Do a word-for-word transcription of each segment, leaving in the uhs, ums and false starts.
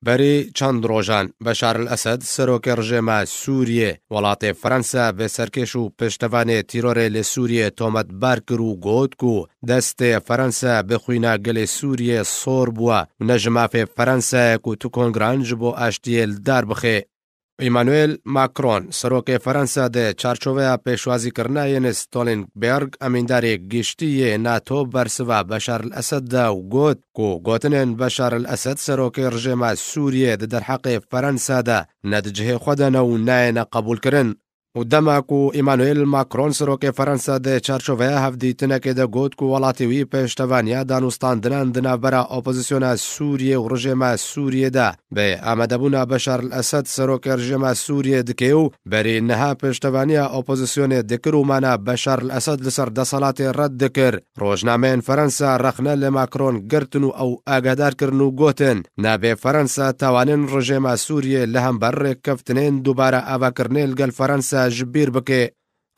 Berî çend rojan Beşar el Esed, serokê rejêma Sûriyê, welatê Fransa bi serkêş û piştevanê tîrorê li Sûriyê tometbar kir û got ku destê Fransa bi xwîna gelê Sûriyê sor bûye û ne ji mafê Fransa ye ku tu kongiran ji bo aştiyê li dar bixe. Emmanuel Macron, serokê Fransa, di çarçoveya pêşwazîkirina Jens Stoltenberg, emîndarê giştî yê NATO, bersiva Beşar el Esed da û got ku gotinên Beşar el Esed, serokê rejêma Sûriyê, di derheqê Fransa de ne di cihê xwe de ne û nayêne qebûlkirin. Û dema ku Emmanuel Macron, serokê Fransa, di çarçoveya hevdîtinekê de got ku welatê wî pêştevaniya danûstandinan di navbera opozisyona Sûriyê û rejêma Sûriyê de bi amadebûna Beşar el Esed, serokê rejêma Sûriyê, dike û berî niha pêştevaniya opozisyonê dikir û mana Beşar el Esed li ser deselatê red dikir. Rojnameyên Fransa rexne li Macron girtin û ew agahdar kirin û gotin, nabê Fransa tawanên rejêma Sûriyê li hember rêkeftinên dubare avakirinê li gel Fransa ji bîr bike.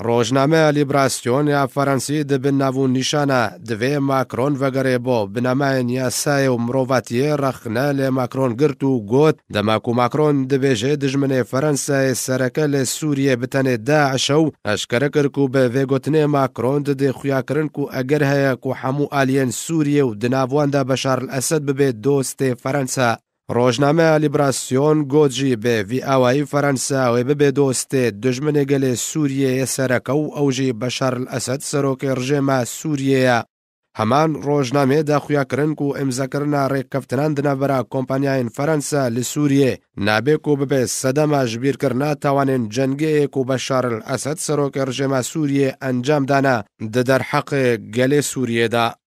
Rojnameya Libération ya Fransî di bin nav û nîşana "Divê Macron vegere bo binamayên yasayê û mirovatiyê" rexne li Macron girt û got, dema ku Macron dibêje dijminê Fransayê sereke li Sûriyê bi tenê DAIŞ e û eşkere kir ku bi vê gotinê Macron didê xuyakirin ku eger heye ku hemû aliyên Sûriyê û di nav wan de Beşar el Esed bibe dostê Fransa. Rojnameya Libération got jî bi vî awayî Fransa wê bibe dostê dijminê gelê Sûriyê yê sereke û ew jî Beşar el Esed, serokê rejêma Sûriyê ye. Heman rojnamê da xuyakirin ku îmzakirina rêkeftinan di navbera kompanyayên Fransa li Sûriyê nabe ku bibe sedema jibîrkirina tawanên cengê yê ku Beşar el Esed, serokê rejêma Sûriyê, encam dana di derheqê gelê Sûriyê de.